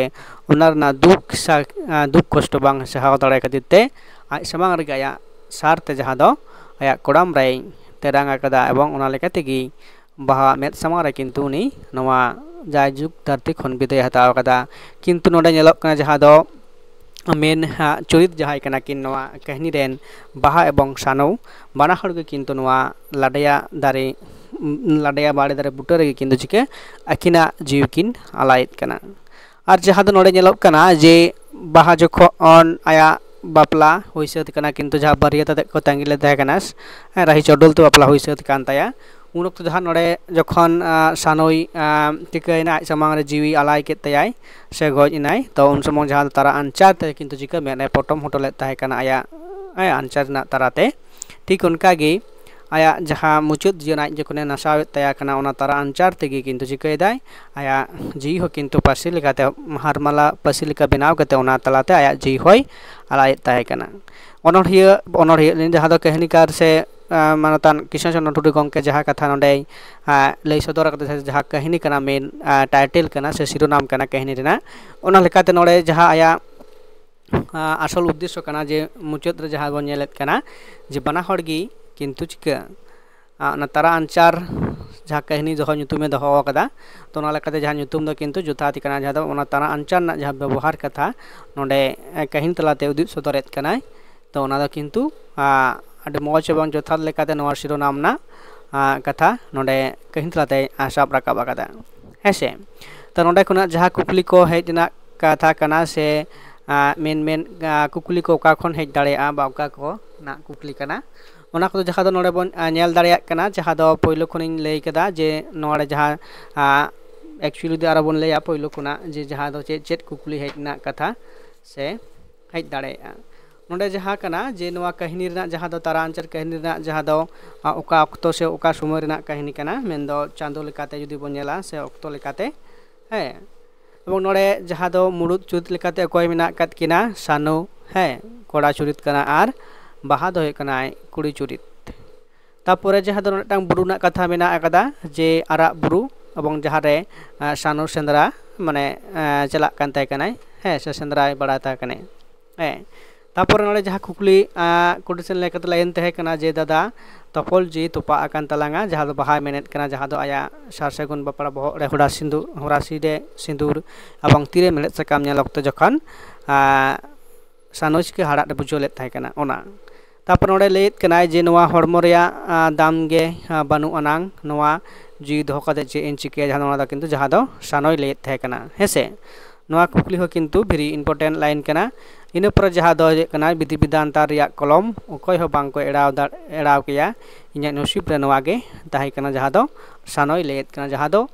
ᱚᱱᱟ ᱨᱮᱱᱟᱜ ᱫᱩᱠ ᱥᱟ-, ᱫᱩᱠ ᱠᱚᱥᱴᱚ ᱵᱟᱝ ᱥᱟᱦᱟᱣ ᱫᱟᱲᱮ ᱠᱷᱟᱹᱛᱤᱨ ᱛᱮ ᱟᱡ ᱥᱟᱢᱟᱝ ᱨᱮᱜᱮ ᱟᱭᱟᱜ ᱥᱟᱨ ᱛᱮ, ᱡᱟᱦᱟᱸ ᱫᱚ ᱟᱭᱟᱜ ᱠᱚᱲᱟᱢ ᱨᱮᱭ ᱛᱮᱨᱟᱝ ᱟᱠᱟᱫᱟ, ᱮᱵᱚᱝ ᱚᱱᱟ ᱞᱮᱠᱟ ᱛᱮᱜᱮ ᱵᱟᱦᱟ ᱢᱮᱫ ᱥᱟᱢᱟᱝ ᱨᱮ ᱠᱤᱱᱛᱩ ᱩᱱᱤ ᱱᱚᱣᱟ ᱡᱟᱭᱡᱩᱜᱽ ᱫᱷᱟᱹᱨᱛᱤ ᱠᱷᱚᱱ ᱵᱤᱫᱟᱹᱭ ᱦᱟᱛᱟᱣ ᱟᱠᱟᱫᱟ᱾ ᱠᱤᱱᱛᱩ ᱱᱚᱰᱮ ᱧᱮᱞᱚᱜ ᱠᱟᱱᱟ ᱡᱟᱦᱟᱸ ᱫᱚ ᱢᱮᱱ ᱦᱟᱸᱜ ᱪᱩᱨᱤᱛ ᱡᱟᱦᱟᱸᱭ ᱠᱟᱱᱟ ᱠᱤᱱ ᱱᱚᱣᱟ ᱠᱟᱹᱦᱱᱤ ᱨᱮᱱ, ᱵᱟᱦᱟ ᱮᱵᱚᱝ ᱥᱟᱱᱚ, ᱵᱟᱱᱟ ᱦᱚᱲ ᱜᱮ ᱠᱤᱱᱛᱩ ᱱᱚᱣᱟ ᱞᱟᱰᱮᱭᱟ ᱫᱟᱨᱮ, ᱞᱟᱰᱮᱭᱟ ᱵᱟᱲᱮ ᱫᱟᱨᱮ ᱵᱩᱴᱟᱹ ᱨᱮᱜᱮ ᱠᱤᱱᱛᱩ ᱪᱤᱠᱟᱹ ᱟᱹᱠᱤᱱᱟᱜ ᱡᱤᱣᱤ ᱠᱤᱱ ᱟᱞᱟᱭᱮᱫ ᱠᱟᱱᱟ᱾ ᱟᱨ ᱡᱟᱦᱟᱸ ᱫᱚ ᱱᱚᱰᱮ ᱧᱮᱞᱚᱜ ᱠᱟᱱᱟ ᱡᱮ ᱵᱟᱦᱟ ᱡᱚᱠᱷᱚᱱ ᱟᱭᱟᱜ ᱵᱟᱯᱞᱟ ᱦᱩᱭ ᱥᱟᱹᱛ ᱠᱟᱱᱟ, ᱠᱤᱱᱛᱩ ᱡᱟᱦᱟᱸ ᱵᱟᱹᱨᱭᱟᱹᱛ ᱟᱛᱮᱫ ᱠᱚ ᱛᱟᱺᱜᱤ ᱞᱮᱫ ᱛᱟᱦᱮᱸ ᱠᱟᱱᱟ, ᱦᱮᱸ, ᱨᱟᱦᱤ ᱪᱚᱰᱚᱞ ᱛᱮ ᱵᱟᱯᱞᱟ ᱦᱩᱭ ᱥᱟᱹᱛ ᱠᱟᱱ ᱛᱟᱭᱟ, ᱩᱱ ᱚᱠᱛᱚ ᱡᱟᱦᱟᱸ ᱱᱚᱰᱮ ᱡᱚᱠᱷᱚᱱ ᱥᱟᱱᱚᱭ ᱪᱤᱠᱟᱹᱭᱮᱱᱟ, ᱟᱡ ᱥᱟᱢᱟᱝ ᱨᱮ ᱡᱤᱣᱤ ᱟᱞᱟᱭ ᱠᱮᱫ ᱛᱟᱭᱟᱭ ᱥᱮ ᱜᱚᱡ ᱮᱱᱟᱭ, ᱛᱚ ᱩᱱ ᱥᱚᱢᱚᱭ ᱡᱟᱦᱟᱸ ᱫᱚ ᱛᱟᱨᱟ ᱟᱧᱪᱟᱨ ᱛᱮ ᱠᱤᱱᱛᱩ ᱪᱤᱠᱟᱹ ᱢᱮᱫ ᱮ ᱯᱚᱴᱚᱢ ᱦᱚᱴᱚ ᱞᱮᱫ ᱛᱟᱦᱮᱸ ᱠᱟᱱᱟ ᱟᱭᱟᱜ, ᱟᱭᱟᱜ ᱟᱧᱪᱟᱨ ᱨᱮᱱᱟᱜ ᱛᱟᱨᱟᱛᱮ᱾ ᱴᱷᱤᱠ ᱚᱱᱠᱟᱜᱮ ᱟᱭᱟᱜ ᱡᱟᱦᱟᱸ ᱢᱩᱪᱟᱹᱫ ᱡᱤᱭᱚᱱ ᱟᱡ ᱡᱚᱠᱷᱚᱱᱮ ᱱᱟᱥᱟᱣᱮᱫ ᱛᱟᱭᱟ ᱠᱟᱱᱟ, ᱚᱱᱟ ᱛᱟᱨᱟ ᱟᱧᱪᱟᱨ ᱛᱮᱜᱮ ᱠᱤᱱᱛᱩ ᱪᱤᱠᱟᱹᱭᱮᱫᱟᱭ, ᱟᱭᱟᱜ ᱡᱤᱣᱤ ᱦᱚᱸ ᱠᱤᱱᱛᱩ ᱯᱟᱹᱥᱤ ᱞᱮᱠᱟᱛᱮ, ᱦᱟᱨᱢᱟᱞᱟ ᱯᱟᱹᱥᱤ ᱞᱮᱠᱟ ᱵᱮᱱᱟᱣ ᱠᱟᱛᱮ ᱚᱱᱟ ᱛᱟᱞᱟᱛᱮ ᱟᱭᱟᱜ ᱡᱤᱣᱤ ᱦᱚᱸᱭ ᱟᱞᱟᱭᱮᱫ ᱛᱟᱦᱮᱸ ᱠᱟᱱᱟ᱾ ᱚᱱᱚᱬᱦᱤᱭᱟᱹ, ᱚᱱᱚᱬᱦᱤᱭᱟᱹ ᱡᱟᱦᱟᱸ ᱫᱚ ᱠᱟᱹᱦᱱᱤᱠᱟᱨ ᱥᱮ ᱢᱟᱱᱚᱛᱟᱱ ᱠᱨᱤᱥᱱᱚ ᱪᱚᱸᱫᱽᱨᱚ ᱴᱩᱰᱩ ᱜᱚᱢᱠᱮ ᱡᱟᱦᱟᱸ ᱠᱟᱛᱷᱟ ᱱᱚᱰᱮᱭ ᱞᱟᱹᱭ ᱥᱚᱫᱚᱨ ᱟᱠᱟᱫᱟ, ᱥᱮ ᱡᱟᱦᱟᱸ ᱠᱟᱹᱦᱱᱤ ᱠᱟᱱᱟ, ᱢᱮᱱ ᱴᱟᱭᱴᱮᱞ ᱠᱟᱱᱟ ᱥᱮ ᱥᱤᱨᱳᱱᱟᱢ ᱠᱟᱱᱟ ᱠᱟᱹᱦᱱᱤ ᱨᱮᱱᱟᱜ, ᱚᱱᱟ ᱞᱮᱠᱟᱛᱮ ᱱᱚᱰᱮ ᱡᱟᱦᱟᱸ ᱟᱭᱟᱜ ᱟᱥᱚᱞ ᱩᱫᱽᱫᱮᱥᱥᱚ ᱠᱟᱱᱟ, ᱡᱮ ᱢᱩᱪᱟᱹᱫ ᱨᱮ ᱡᱟᱦᱟᱸ ᱵᱚᱱ ᱧᱮᱞᱮᱫ ᱠᱟᱱᱟ ᱡᱮ ᱵᱟᱱᱟ ᱦᱚᱲ ᱜᱮ ᱠᱤᱱᱛᱩ ᱪᱤᱠᱟᱹ ᱚᱱᱟ ᱛᱟᱨᱟ ᱟᱧᱪᱟᱨ ᱡᱟᱦᱟᱸ ᱠᱟᱹᱦᱱᱤ ᱫᱚᱦᱚ ᱧᱩᱛᱩᱢᱮ ᱫᱚᱦᱚ ᱟᱠᱟᱫᱟ᱾ ᱛᱚ ᱚᱱᱟ ᱞᱮᱠᱟᱛᱮ ᱡᱟᱦᱟᱸ ᱧᱩᱛᱩᱢ ᱫᱚ ᱠᱤᱱᱛᱩ ᱡᱚᱛᱷᱟᱛ ᱠᱟᱱᱟ, ᱡᱟᱦᱟᱸ ᱫᱚ ᱚᱱᱟ ᱛᱟᱨᱟ ᱟᱧᱪᱟᱨ ᱨᱮᱱᱟᱜ ᱡᱟᱦᱟᱸ ᱵᱮᱵᱚᱦᱟᱨ ᱠᱟᱛᱷᱟ ᱱᱚᱰᱮ ᱠᱟᱹᱦᱱᱤ ᱛᱟᱞᱟᱛᱮ ᱩᱫᱩᱜ ᱥᱚᱫᱚᱨᱮᱫ ᱠᱟᱱᱟᱭ᱾ ᱛᱚ ᱚᱱᱟ ᱫᱚ ᱠᱤᱱᱛᱩ ᱟᱹᱰᱤ ᱢᱚᱡᱽ ᱮᱵᱚᱝ ᱡᱚᱛᱷᱟᱛ ᱞᱮᱠᱟᱛᱮ ᱱᱚᱣᱟ ᱥᱤᱨᱚᱱᱟᱢ ᱨᱮᱱᱟᱜ ᱠᱟᱛᱷᱟ ᱱᱚᱰᱮ ᱠᱟᱹᱦᱱᱤ ᱛᱟᱞᱟᱛᱮ ᱥᱟᱵ ᱨᱟᱠᱟᱵ ᱟᱠᱟᱫᱟ᱾ ᱦᱮᱸᱥᱮ, ᱛᱚ ᱱᱚᱰᱮ ᱠᱷᱚᱱᱟᱜ ᱡᱟᱦᱟᱸ ᱠᱩᱠᱞᱤ ᱠᱚ ᱦᱮᱡ ᱨᱮᱱᱟᱜ ᱠᱟᱛᱷᱟ ᱠᱟᱱᱟ ᱥᱮ ᱢᱮᱱ ᱢᱮᱱ ᱠᱩᱠᱞᱤ ᱠᱚ ᱚᱠᱟ ᱠᱷᱚᱱ ᱦᱮᱡ ᱫᱟᱲᱮᱭᱟᱜᱼᱟ ᱵᱟ ᱚᱠᱟ ᱠᱚ ᱨᱮᱱᱟᱜ ᱠᱩᱠᱞᱤ ᱠᱟᱱᱟ, ᱚᱱᱟ ᱠᱚᱫᱚ ᱡᱟᱦᱟᱸ ᱫᱚ ᱱᱚᱰᱮ ᱵᱚᱱ ᱧᱮᱞ ᱫᱟᱲᱮᱭᱟᱜ ᱠᱟᱱᱟ, ᱡᱟᱦᱟᱸ ᱫᱚ ᱯᱳᱭᱞᱳ ᱠᱷᱚᱱᱤᱧ ᱞᱟᱹᱭ ᱠᱮᱫᱟ ᱡᱮ ᱱᱚᱣᱟ ᱨᱮ ᱡᱟᱦᱟᱸ actually ᱡᱩᱫᱤ ᱟᱨᱚ ᱵᱚᱱ ᱞᱟᱹᱭᱟ ᱯᱳᱭᱞᱳ ᱠᱷᱚᱱᱟᱜ ᱡᱮ ᱡᱟᱦᱟᱸ ᱫᱚ ᱪᱮᱫ ᱪᱮᱫ ᱠᱩᱠᱞᱤ ᱦᱮᱡ ᱨᱮᱱᱟᱜ ᱠᱟᱛᱷᱟ ᱥᱮ ᱦᱮᱡ ᱫᱟᱲᱮᱭᱟᱜᱼᱟ᱾ ᱱᱚᱰᱮ ᱡᱟᱦᱟᱸ ᱠᱟᱱᱟ ᱡᱮ ᱱᱚᱣᱟ ᱠᱟᱹᱦᱱᱤ ᱨᱮᱱᱟᱜ ᱡᱟᱦᱟᱸ ᱫᱚ ᱛᱟᱨᱟ ᱟᱧᱪᱟᱨ ᱠᱟᱹᱦᱱᱤ ᱨᱮᱱᱟᱜ ᱡᱟᱦᱟᱸ ᱫᱚ ᱚᱠᱟ ᱚᱠᱛᱚ ᱥᱮ ᱚᱠᱟ ᱥᱚᱢᱚᱭ ᱨᱮᱱᱟᱜ ᱠᱟᱹᱦᱱᱤ ᱠᱟᱱᱟ, ᱢᱮᱱᱫᱚ ᱪᱟᱸᱫᱳ ᱞᱮᱠᱟᱛᱮ ᱡᱩᱫᱤ ᱵᱚᱱ ᱧᱮᱞᱟ ᱥᱮ ᱚᱠᱛᱚ ᱞᱮᱠᱟᱛᱮ, ᱦᱮᱸ, ᱮᱵᱚᱝ ᱱᱚᱰᱮ ᱡᱟᱦᱟᱸ ᱫᱚ ᱢᱩᱲᱩᱫ ᱪᱩᱨᱤᱛ ᱞᱮᱠᱟᱛᱮ ᱚᱠᱚᱭ ᱢᱮᱱᱟᱜ ᱟᱠᱟᱫ ᱠᱤᱱᱟ, ᱥᱟᱱᱩ, ᱦᱮᱸ, ᱠᱚᱲᱟ ᱪᱩᱨᱤᱛ ᱠᱟᱱᱟ, ᱟᱨ ᱵᱟᱦᱟ ᱫᱚ ᱦᱩᱭᱩᱜ ᱠᱟᱱᱟᱭ ᱠᱩᱲᱤ ᱪᱩᱨᱤᱛ᱾ ᱛᱟᱯᱚᱨᱮ ᱡᱟᱦᱟᱸ ᱫᱚ ᱢᱤᱫᱴᱟᱝ ᱵᱩᱨᱩ ᱨᱮᱱᱟᱜ ᱠᱟᱛᱷᱟ ᱢᱮᱱᱟᱜ ᱟᱠᱟᱫᱟ ᱡᱮ ᱟᱨᱟᱜ ᱵᱩᱨᱩ, ᱮᱵᱚᱝ ᱡᱟᱦᱟᱸ ᱨᱮ ᱥᱟᱱᱩ ᱥᱮᱸᱫᱽᱨᱟ ᱢᱟᱱᱮ ᱪᱟᱞᱟᱜ ᱠᱟᱱ ᱛᱟᱦᱮᱸ ᱠᱟᱱᱟᱭ, ᱦᱮᱸ, ᱥᱮ ᱥᱮᱸᱫᱽᱨᱟᱭ ᱵᱟᱲᱟᱭ ᱛᱟᱦᱮᱸ ᱠᱟᱱᱟᱭ, ᱦᱮᱸ᱾ ᱛᱟᱯᱚᱨᱮ ᱱᱚᱰᱮ ᱡᱟᱦᱟᱸ ᱠᱩᱠᱞᱤ ᱠᱚᱴᱮᱥᱚᱱ ᱞᱮᱠᱟᱛᱮ ᱞᱟᱭᱤᱱ ᱛᱟᱦᱮᱸ ᱠᱟᱱᱟ ᱡᱮ ᱫᱟᱫᱟ ᱛᱚᱯᱚᱞ ᱡᱤᱣᱤ ᱛᱚᱯᱟᱜ ᱟᱠᱟᱱ ᱛᱟᱞᱟᱝᱟ, ᱡᱟᱦᱟᱸ ᱫᱚ ᱵᱟᱦᱟᱭ ᱢᱮᱱᱮᱫ ᱠᱟᱱᱟ, ᱡᱟᱦᱟᱸ ᱫᱚ ᱟᱭᱟᱜ ᱥᱟᱨ ᱥᱟᱹᱜᱩᱱ ᱵᱟᱯᱞᱟ ᱵᱚᱦᱚᱜ ᱨᱮ ᱦᱚᱨᱟᱥᱤ ᱨᱮ ᱥᱤᱸᱫᱩᱨ ᱮᱵᱚᱝ ᱛᱤᱨᱮ ᱢᱮᱲᱦᱮᱫ ᱥᱟᱠᱟᱢ ᱧᱮᱞ ᱚᱠᱛᱚ ᱡᱚᱠᱷᱚᱱ ᱥᱟᱱᱩ ᱪᱤᱠᱟᱹ ᱦᱟᱲᱟᱜ ᱨᱮ ᱵᱩᱡᱷᱟᱹᱣ ᱞᱮᱫ ᱛᱟᱦᱮᱸ ᱠᱟᱱᱟ ᱚᱱᱟ᱾ ᱛᱟᱯᱚᱨ ᱱᱚᱰᱮ ᱞᱟᱹᱭᱮᱫ ᱠᱟᱱᱟᱭ ᱡᱮ ᱱᱚᱣᱟ ᱦᱚᱲᱢᱚ ᱨᱮᱭᱟᱜ ᱫᱟᱢ ᱜᱮ ᱵᱟᱹᱱᱩᱜ ᱟᱱᱟᱝ, ᱱᱚᱣᱟ ᱡᱤᱣᱤ ᱫᱚᱦᱚ ᱠᱟᱛᱮ ᱪᱮᱫ ᱤᱧ ᱪᱤᱠᱟᱹᱭᱟ, ᱡᱟᱦᱟᱸ ᱫᱚ ᱚᱱᱟ ᱫᱚ ᱠᱤᱱᱛᱩ ᱡᱟᱦᱟᱸ ᱫᱚ ᱥᱟᱱᱩᱭ ᱞᱟᱹᱭᱮᱫ ᱛᱟᱦᱮᱸ ᱠᱟᱱᱟ, ᱦᱮᱸ ᱥᱮ᱾ ᱱᱚᱣᱟ ᱠᱩᱠᱞᱤ ᱦᱚᱸ ᱠᱤᱱᱛᱩ very important line ᱠᱟᱱᱟ᱾ ᱤᱱᱟᱹ ᱯᱚᱨᱮ ᱡᱟᱦᱟᱸ ᱫᱚ ᱦᱩᱭᱩᱜ ᱠᱟᱱᱟ ᱵᱤᱫᱷᱤ ᱵᱤᱫᱷᱟᱱ ᱛᱟᱨ ᱨᱮᱭᱟᱜ ᱠᱚᱞᱚᱢ ᱚᱠᱚᱭ ᱦᱚᱸ ᱵᱟᱝ ᱠᱚ ᱮᱲᱟᱣ ᱫᱟᱲ-, ᱮᱲᱟᱣ ᱠᱮᱭᱟ, ᱤᱧᱟᱹᱜ ᱱᱚᱥᱤᱵ ᱨᱮ ᱱᱚᱣᱟ ᱜᱮ ᱛᱟᱦᱮᱸ ᱠᱟᱱᱟ, ᱡᱟᱦᱟᱸ ᱫᱚ ᱥᱟᱱᱩᱭ ᱞᱟᱹᱭᱮᱫ ᱠᱟᱱᱟ, ᱡᱟᱦᱟᱸ ᱫᱚ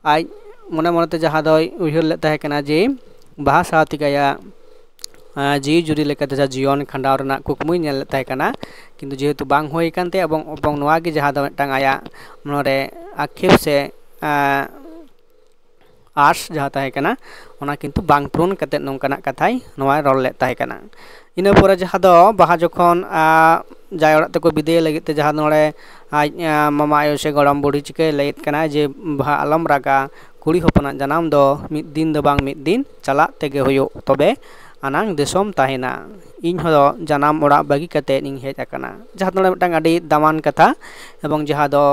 ᱟᱡ ᱢᱚᱱᱮ ᱢᱚᱱᱮᱛᱮ ᱡᱟᱦᱟᱸ ᱫᱚᱭ ᱩᱭᱦᱟᱹᱨ ᱞᱮᱫ ᱛᱟᱦᱮᱸ ᱠᱟᱱᱟ ᱡᱮ ᱵᱟᱦᱟ ᱥᱟᱶ ᱛᱮᱜᱮ ᱟᱭᱟᱜ ᱡᱤᱣᱤ ᱡᱩᱨᱤ ᱞᱮᱠᱟᱛᱮ ᱡᱟᱦᱟᱸ ᱡᱤᱭᱚᱱ ᱠᱷᱟᱸᱰᱟᱣ ᱨᱮᱱᱟᱜ ᱠᱩᱠᱢᱩᱭ ᱧᱮᱞ ᱞᱮᱫ ᱛᱟᱦᱮᱸ ᱠᱟᱱᱟ, ᱠᱤᱱᱛᱩ ᱡᱮᱦᱮᱛᱩ ᱵᱟᱝ ᱦᱩᱭ ᱟᱠᱟᱱ ᱛᱟᱭᱟ ᱮᱵᱚᱝ ᱱᱚᱣᱟ ᱜᱮ ᱡᱟᱦᱟᱸ ᱫᱚ ᱢᱤᱫᱴᱟᱝ ᱟᱭᱟᱜ ᱢᱚᱱᱮᱨᱮ ᱟᱠᱷᱮᱯ ᱥᱮ ᱟᱸᱥ ᱡᱟᱦᱟᱸ ᱛᱟᱦᱮᱸ ᱠᱟᱱᱟ, ᱚᱱᱟ ᱠᱤᱱᱛᱩ ᱵᱟᱝ ᱯᱩᱨᱚᱱ ᱠᱟᱛᱮ ᱱᱚᱝᱠᱟᱱᱟᱜ ᱠᱟᱛᱷᱟᱭ ᱱᱚᱣᱟᱭ ᱨᱚᱲ ᱞᱮᱫ ᱛᱟᱦᱮᱸ ᱠᱟᱱᱟ᱾ ᱤᱱᱟᱹ ᱯᱚᱨᱮ ᱡᱟᱦᱟᱸ ᱫᱚ ᱵᱟᱦᱟ ᱡᱚᱠᱷᱚᱱ ᱡᱟᱶᱟᱭ ᱚᱲᱟᱜ ᱛᱮᱠᱚ ᱵᱤᱫᱟᱹᱭᱮ ᱞᱟᱹᱜᱤᱫ ᱛᱮ ᱡᱟᱦᱟᱸ ᱫᱚ ᱱᱚᱰᱮ ᱟᱡ ᱢᱟᱢᱟ ᱟᱭᱳ ᱥᱮ ᱜᱚᱲᱚᱢ ᱵᱩᱲᱦᱤ ᱪᱤᱠᱟᱹᱭ ᱞᱟᱹᱭᱮᱫ ᱠᱟᱱᱟ ᱡᱮ, "ᱵᱟᱦᱟ ᱟᱞᱚᱢ ᱨᱟᱜᱟ, ᱠᱩᱲᱤ ᱦᱚᱯᱚᱱᱟᱜ ᱡᱟᱱᱟᱢ ᱫᱚ ᱢᱤᱫ ᱫᱤᱱ ᱫᱚ ᱵᱟᱝ ᱢᱤᱫ ᱫᱤᱱ ᱪᱟᱞᱟᱜ ᱛᱮᱜᱮ ᱦᱩᱭᱩᱜ, ᱛᱚᱵᱮ ᱟᱱᱟᱝ ᱫᱤᱥᱚᱢ ᱛᱟᱦᱮᱱᱟ᱾ ᱤᱧ ᱦᱚᱸ ᱡᱟᱱᱟᱢ ᱚᱲᱟᱜ ᱵᱟᱹᱜᱤ ᱠᱟᱛᱮ ᱤᱧ ᱦᱮᱡ ᱟᱠᱟᱱᱟ᱾" ᱡᱟᱦᱟᱸ ᱫᱚ ᱱᱚᱰᱮ ᱢᱤᱫᱴᱟᱝ ᱟᱹᱰᱤ ᱫᱟᱢᱟᱱ ᱠᱟᱛᱷᱟ ᱮᱵᱚᱝ ᱡᱟᱦᱟᱸ ᱫᱚ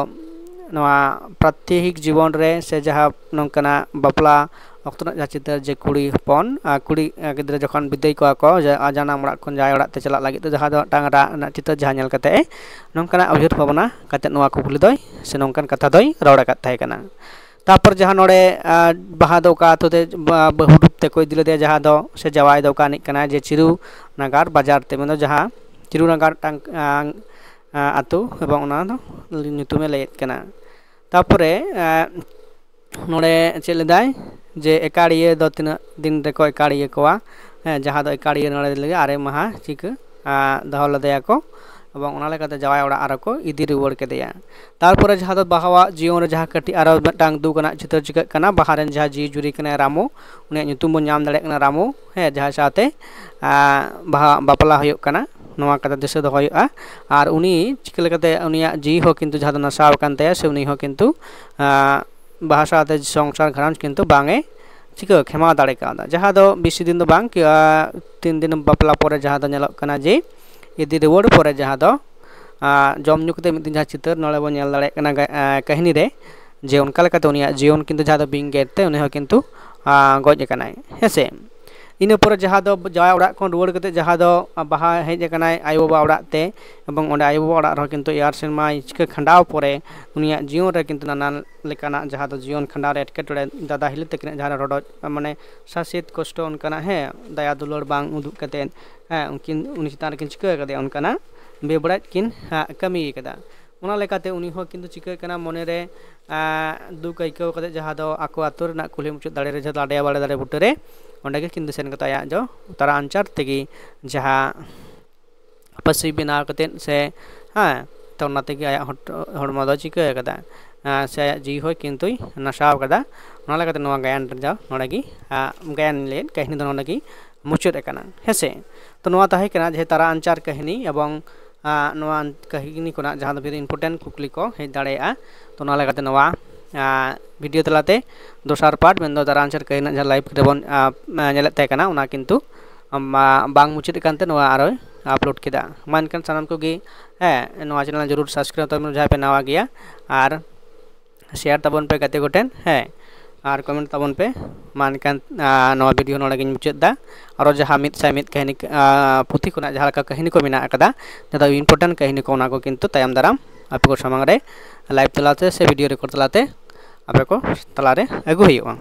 ᱱᱚᱣᱟ ᱯᱨᱟᱛᱭᱚᱦᱤᱠ ᱡᱤᱵᱚᱱ ᱨᱮ ᱥᱮ ᱡᱟᱦᱟᱸ ᱱᱚᱝᱠᱟᱱᱟᱜ ᱵᱟᱯᱞᱟ ᱚᱠᱛᱚ ᱨᱮᱱᱟᱜ ᱡᱟᱦᱟᱸ ᱪᱤᱛᱟᱹᱨ, ᱡᱮ ᱠᱩᱲᱤ ᱦᱚᱯᱚᱱ ᱟᱨ ᱠᱩᱲᱤ ᱜᱤᱫᱽᱨᱟᱹ ᱡᱚᱠᱷᱚᱱ ᱵᱤᱫᱟᱹᱭ ᱠᱚᱣᱟ ᱠᱚ ᱡᱟᱱᱟᱢ ᱚᱲᱟᱜ ᱠᱷᱚᱱ ᱡᱟᱶᱟᱭ ᱚᱲᱟᱜ ᱛᱮ ᱪᱟᱞᱟᱜ ᱞᱟᱹᱜᱤᱫ ᱛᱮ, ᱡᱟᱦᱟᱸ ᱫᱚ ᱢᱤᱫᱴᱟᱝ ᱨᱟᱜ ᱨᱮᱱᱟᱜ ᱪᱤᱛᱟᱹᱨ ᱡᱟᱦᱟᱸ ᱧᱮᱞ ᱠᱟᱛᱮ ᱱᱚᱝᱠᱟᱱᱟᱜ ᱩᱭᱦᱟᱹᱨ ᱵᱷᱟᱵᱽᱱᱟ ᱠᱟᱛᱮ ᱱᱚᱣᱟ ᱠᱩᱠᱞᱤ ᱫᱚᱭ ᱥᱮ ᱱᱚᱝᱠᱟᱱ ᱠᱟᱛᱷᱟ ᱫᱚᱭ ᱨᱚᱲ ᱟᱠᱟᱫ ᱛᱟᱦᱮᱸ ᱠᱟᱱᱟ᱾ ᱛᱟᱨᱯᱚᱨ ᱡᱟᱦᱟᱸ ᱱᱚᱰᱮ ᱵᱟᱦᱟ ᱫᱚ ᱚᱠᱟ ᱟᱛᱳ ᱛᱮ ᱵᱟᱹᱦᱩ ᱰᱩᱵ ᱛᱮᱠᱚ ᱤᱫᱤ ᱞᱮᱫᱮᱭᱟ, ᱡᱟᱦᱟᱸ ᱫᱚ ᱥᱮ ᱡᱟᱶᱟᱭ ᱫᱚ ᱚᱠᱟ ᱨᱤᱱᱤᱡ ᱠᱟᱱᱟᱭ, ᱡᱮ ᱪᱤᱨᱩ ᱱᱟᱜᱟᱨ ᱵᱟᱡᱟᱨ ᱛᱮ, ᱢᱮᱱᱫᱚ ᱡᱟᱦᱟᱸ ᱪᱤᱨᱩ ᱱᱟᱜᱟᱨ ᱢᱤᱫᱴᱟᱝ ᱟᱛᱳ ᱮᱵᱚᱝ ᱚᱱᱟ ᱫᱚ ᱧᱩᱛᱩᱢᱮ ᱞᱟᱹᱭᱮᱫ ᱠᱟᱱᱟ᱾ ᱛᱟᱨᱯᱚᱨᱮ ᱱᱚᱰᱮ ᱪᱮᱫ ᱞᱮᱫᱟᱭ ᱡᱮ ᱮᱠᱟᱲᱤᱭᱟᱹ ᱫᱚ ᱛᱤᱱᱟᱹᱜ ᱫᱤᱱ ᱨᱮᱠᱚ ᱮᱠᱟᱲᱤᱭᱟᱹ ᱠᱚᱣᱟ, ᱦᱮᱸ, ᱡᱟᱦᱟᱸ ᱫᱚ ᱮᱠᱟᱲᱤᱭᱟᱹ ᱱᱚᱰᱮ ᱞᱟᱹᱜᱤᱫ ᱟᱨᱮ ᱢᱟᱦᱟ ᱪᱤᱠᱟᱹ ᱫᱚᱦᱚ ᱞᱮᱫᱮᱭᱟᱠᱚ ᱮᱵᱚᱝ ᱚᱱᱟ ᱞᱮᱠᱟᱛᱮ ᱡᱟᱶᱟᱭ ᱚᱲᱟᱜ ᱟᱨᱚ ᱠᱚ ᱤᱫᱤ ᱨᱩᱣᱟᱹᱲ ᱠᱮᱫᱮᱭᱟ᱾ ᱛᱟᱨᱯᱚᱨᱮ ᱡᱟᱦᱟᱸ ᱫᱚ ᱵᱟᱦᱟᱣᱟᱜ ᱡᱤᱭᱚᱱ ᱨᱮ ᱡᱟᱦᱟᱸ ᱠᱟᱹᱴᱤᱡ ᱟᱨᱚ ᱢᱤᱫᱴᱟᱝ ᱫᱩᱠ ᱟᱱᱟᱜ ᱪᱤᱛᱟᱹᱨ ᱪᱤᱠᱟᱹᱜ ᱠᱟᱱᱟ, ᱵᱟᱦᱟ ᱨᱮᱱ ᱡᱟᱦᱟᱸ ᱡᱤᱣᱤ ᱡᱩᱨᱤ ᱠᱟᱱᱟᱭ ᱨᱟᱢᱩ, ᱩᱱᱤᱭᱟᱜ ᱧᱩᱛᱩᱢ ᱵᱚᱱ ᱧᱟᱢ ᱫᱟᱲᱮᱭᱟᱜ ᱠᱟᱱᱟ ᱨᱟᱢᱩ, ᱦᱮᱸ, ᱡᱟᱦᱟᱸᱭ ᱥᱟᱶᱛᱮ ᱵᱟᱦᱟ ᱵᱟᱯᱞᱟ ᱦᱩᱭᱩᱜ ᱠᱟᱱᱟ, ᱱᱚᱣᱟ ᱠᱟᱛᱷᱟ ᱫᱤᱥᱟᱹ ᱫᱚᱦᱚ ᱦᱩᱭᱩᱜᱼᱟ᱾ ᱟᱨ ᱩᱱᱤ ᱪᱤᱠᱟᱹ ᱞᱮᱠᱟᱛᱮ ᱩᱱᱤᱭᱟᱜ ᱡᱤᱣᱤ ᱦᱚᱸ ᱠᱤᱱᱛᱩ ᱡᱟᱦᱟᱸ ᱫᱚ ᱱᱟᱥᱟᱣ ᱟᱠᱟᱱ ᱛᱟᱭᱟ, ᱥᱮ ᱩᱱᱤ ᱦᱚᱸ ᱠᱤᱱᱛᱩ ᱵᱟᱦᱟ ᱥᱟᱶᱛᱮ ᱥᱚᱝᱥᱟᱨ ᱜᱷᱟᱨᱚᱸᱡᱽ ᱠᱤᱱᱛᱩ ᱵᱟᱝ ᱮ ᱪᱤᱠᱟᱹ ᱠᱷᱮᱢᱟᱣ ᱫᱟᱲᱮ ᱠᱟᱣᱫᱟ᱾ ᱡᱟᱦᱟᱸ ᱫᱚ ᱵᱮᱥᱤ ᱫᱤᱱ ᱫᱚ ᱵᱟᱝ, ᱛᱤᱱ ᱫᱤᱱ ᱵᱟᱯᱞᱟ ᱯᱚᱨᱮ ᱡᱟᱦᱟᱸ ᱫᱚ ᱧᱮᱞᱚᱜ ᱠᱟᱱᱟ ᱡᱮ ᱤᱫᱤ ᱨᱩᱣᱟᱹᱲ ᱯᱚᱨᱮ ᱡᱟᱦᱟᱸ ᱫᱚ ᱡᱚᱢ ᱧᱩ ᱠᱟᱛᱮ ᱢᱤᱫ ᱫᱤᱱ ᱡᱟᱦᱟᱸ ᱪᱤᱛᱟᱹᱨ ᱱᱚᱰᱮ ᱵᱚᱱ ᱧᱮᱞ ᱫᱟᱲᱮᱭᱟᱜ ᱠᱟᱱᱟ ᱠᱟᱹᱦᱱᱤ ᱨᱮ, ᱡᱮ ᱚᱱᱠᱟ ᱞᱮᱠᱟᱛᱮ ᱩᱱᱤᱭᱟᱜ ᱡᱤᱭᱚᱱ ᱠᱤᱱᱛᱩ ᱡᱟᱦᱟᱸ ᱫᱚ ᱵᱤᱧ ᱜᱮᱨ ᱛᱮ ᱩᱱᱤ ᱦᱚᱸ ᱠᱤᱱᱛᱩ ᱜᱚᱡ ᱟᱠᱟᱱᱟᱭ, ᱦᱮᱸᱥᱮ᱾ ᱤᱱᱟᱹ ᱯᱚᱨᱮ ᱡᱟᱦᱟᱸ ᱫᱚ ᱡᱟᱶᱟᱭ ᱚᱲᱟᱜ ᱠᱷᱚᱱ ᱨᱩᱣᱟᱹᱲ ᱠᱟᱛᱮ ᱡᱟᱦᱟᱸ ᱫᱚ ᱵᱟᱦᱟ ᱦᱮᱡ ᱟᱠᱟᱱᱟᱭ ᱟᱭᱳᱼᱵᱟᱵᱟ ᱚᱲᱟᱜ ᱛᱮ, ᱮᱵᱚᱝ ᱚᱸᱰᱮ ᱟᱭᱳᱼᱵᱟᱵᱟ ᱚᱲᱟᱜ ᱨᱮᱦᱚᱸ ᱠᱤᱱᱛᱩ ᱮᱭᱟᱨ ᱥᱮᱨᱢᱟ ᱪᱤᱠᱟᱹ ᱠᱷᱟᱸᱰᱟᱣ ᱯᱚᱨᱮ ᱩᱱᱤᱭᱟᱜ ᱡᱤᱭᱚᱱ ᱨᱮ ᱠᱤᱱᱛᱩ ᱱᱟᱱᱟ ᱞᱮᱠᱟᱱᱟᱜ ᱡᱟᱦᱟᱸ ᱫᱚ ᱡᱤᱭᱚᱱ ᱠᱷᱟᱸᱰᱟᱣ ᱨᱮ ᱮᱴᱠᱮᱴᱚᱬᱮ, ᱫᱟᱫᱟ ᱦᱤᱞᱤ ᱛᱟᱹᱠᱤᱱᱟᱜ ᱡᱟᱦᱟᱸ ᱨᱚᱰᱚᱡ, ᱢᱟᱱᱮ ᱥᱟᱥᱮᱛ ᱠᱚᱥᱴᱚ ᱚᱱᱠᱟᱱᱟᱜ, ᱦᱮᱸ, ᱫᱟᱭᱟ ᱫᱩᱞᱟᱹᱲ ᱵᱟᱝ ᱩᱫᱩᱜ ᱠᱟᱛᱮ, ᱦᱮᱸ, ᱩᱱᱠᱤᱱ ᱩᱱᱤ ᱪᱮᱛᱟᱱ ᱨᱮᱠᱤᱱ ᱪᱤᱠᱟᱹ ᱠᱟᱫᱮᱭᱟ ᱚᱱᱠᱟᱱᱟᱜ ᱵᱮᱵᱟᱹᱲᱤᱡ ᱠᱤᱱ ᱠᱟᱹᱢᱤ ᱠᱟᱫᱟ᱾ ᱚᱱᱟ ᱞᱮᱠᱟᱛᱮ ᱩᱱᱤ ᱦᱚᱸ ᱠᱤᱱᱛᱩ ᱪᱤᱠᱟᱹᱜ ᱠᱟᱱᱟ, ᱢᱚᱱᱮᱨᱮ ᱫᱩᱠ ᱟᱹᱭᱠᱟᱹᱣ ᱠᱟᱛᱮ ᱡᱟᱦᱟᱸ ᱫᱚ ᱟᱠᱚ ᱟᱛᱳ ᱨᱮᱱᱟᱜ ᱠᱩᱞᱦᱤ ᱢᱩᱪᱟᱹᱫ ᱫᱟᱲᱮ ᱨᱮ ᱡᱟᱦᱟᱸ ᱫᱚ ᱟᱰᱮ ᱵᱟᱲᱮ ᱫᱟᱨᱮ ᱵᱩᱴᱟᱹᱨᱮ ᱚᱸᱰᱮ ᱜᱮ ᱠᱤᱱᱛᱩ ᱥᱮᱱ ᱠᱟᱛᱮ ᱟᱭᱟᱜ ᱫᱚ ᱛᱟᱨᱟ ᱟᱧᱪᱟᱨ ᱛᱮᱜᱮ ᱡᱟᱦᱟᱸ ᱯᱟᱹᱥᱤ ᱵᱮᱱᱟᱣ ᱠᱟᱛᱮ ᱥᱮ, ᱦᱮᱸ, ᱛᱚ ᱚᱱᱟ ᱛᱮᱜᱮ ᱟᱭᱟᱜ ᱦᱚᱲᱢᱚ ᱫᱚ ᱪᱤᱠᱟᱹ ᱠᱟᱫᱟ, ᱥᱮ ᱟᱭᱟᱜ ᱡᱤᱣᱤ ᱦᱚᱸᱭ ᱠᱤᱱᱛᱩᱭ ᱱᱟᱥᱟᱣ ᱠᱟᱫᱟ᱾ ᱚᱱᱟ ᱞᱮᱠᱟᱛᱮ ᱱᱚᱣᱟ ᱜᱟᱭᱟᱱ ᱨᱮᱫᱚ ᱱᱚᱰᱮ ᱜᱮ ᱜᱟᱭᱟᱱ ᱞᱟᱹᱭᱮᱫ ᱠᱟᱹᱦᱱᱤ ᱫᱚ ᱱᱚᱰᱮ ᱜᱮ ᱢᱩᱪᱟᱹᱫ ᱟᱠᱟᱱᱟ, ᱦᱮᱸᱥᱮ᱾ ᱛᱚ ᱱᱚᱣᱟ ᱛᱟᱦᱮᱸ ᱠᱟᱱᱟ ᱡᱮ ᱛᱟᱨᱟ ᱟᱧᱪᱟᱨ ᱠᱟᱹᱦᱱᱤ ᱮᱵᱚᱝ ᱱᱚᱣᱟ ᱠᱟᱹᱦᱱᱤ ᱠᱷᱚᱱᱟᱜ ᱡᱟᱦᱟᱸ ᱫᱚ ᱵᱷᱮᱨᱤ ᱤᱢᱯᱚᱨᱴᱮᱱᱴ ᱠᱩᱠᱞᱤ ᱠᱚ ᱦᱮᱡ ᱫᱟᱲᱮᱭᱟᱜᱼᱟ᱾ ᱛᱚ ᱱᱚᱣᱟ ᱞᱮᱠᱟᱛᱮ ᱱᱚᱣᱟ ᱵᱷᱤᱰᱤᱭᱳ ᱛᱟᱞᱟᱛᱮ ᱫᱚᱥᱟᱨ ᱯᱟᱨᱴ ᱢᱮᱱᱫᱚ ᱛᱟᱨᱟ ᱟᱧᱪᱟᱨ ᱠᱟᱹᱦᱱᱤ ᱨᱮᱱᱟᱜ ᱡᱟᱦᱟᱸ ᱞᱟᱭᱤᱵᱷ ᱨᱮᱵᱚᱱ ᱧᱮᱞᱮᱫ ᱛᱟᱦᱮᱸ ᱠᱟᱱᱟ ᱚᱱᱟ ᱠᱤᱱᱛᱩ ᱵᱟᱝ ᱢᱩᱪᱟᱹᱫ ᱠᱟᱱᱛᱮ ᱱᱚᱣᱟ ᱟᱨᱚᱭ ᱟᱯᱞᱳᱰ ᱠᱮᱫᱟ᱾ ᱢᱟ ᱮᱱᱠᱷᱟᱱ ᱥᱟᱱᱟᱢ ᱠᱚᱜᱮ, ᱦᱮᱸ, ᱱᱚᱣᱟ ᱪᱮᱱᱮᱞ ᱡᱚᱨᱩᱨ ᱥᱟᱵᱥᱠᱨᱟᱭᱤᱵ ᱛᱟᱵᱚᱱ ᱡᱟᱦᱟᱸᱭ ᱯᱮ ᱱᱟᱣᱟ ᱜᱮᱭᱟ, ᱟᱨ ᱥᱮᱭᱟᱨ ᱛᱟᱵᱚᱱ ᱯᱮ ᱜᱟᱛᱮ ᱠᱚᱴᱷᱮᱱ, ᱦᱮᱸ, ᱟᱨ ᱠᱚᱢᱮᱱᱴ ᱛᱟᱵᱚᱱ ᱯᱮ᱾ ᱢᱟ ᱮᱱᱠᱷᱟᱱ ᱱᱚᱣᱟ ᱵᱷᱤᱰᱤᱭᱳ ᱱᱚᱰᱮ ᱜᱤᱧ ᱢᱩᱪᱟᱹᱫ ᱮᱫᱟ᱾ ᱟᱨᱚ ᱡᱟᱦᱟᱸ ᱢᱤᱫ ᱥᱟᱭ ᱢᱤᱫ ᱠᱟᱹᱦᱱᱤ ᱯᱩᱛᱷᱤ ᱠᱷᱚᱱᱟᱜ ᱡᱟᱦᱟᱸ ᱞᱮᱠᱟ ᱠᱟᱹᱦᱱᱤ ᱠᱚ ᱢᱮᱱᱟᱜ ᱟᱠᱟᱫᱟ, ᱡᱟᱦᱟᱸ ᱫᱚ ᱤᱢᱯᱚᱨᱴᱮᱱᱴ ᱠᱟᱹᱦᱱᱤ ᱠᱚ, ᱚᱱᱟ ᱠᱚ ᱠᱤᱱᱛᱩ ᱛᱟᱭᱚᱢ ᱫᱟᱨᱟᱢ ᱟᱯᱮ ᱠᱚ ᱥᱟᱢᱟᱝ ᱨᱮ ᱞᱟᱭᱤᱵᱷ ᱛᱟᱞᱟᱛᱮ ᱥᱮ ᱵᱷᱤᱰᱤᱭᱳ ᱨᱮᱠᱚᱨᱰ ᱛᱟᱞᱟᱛᱮ ᱟᱯᱮ ᱠᱚ ᱛᱟᱞᱟᱨᱮ ᱟᱹᱜᱩ ᱦᱩᱭᱩᱜᱼᱟ᱾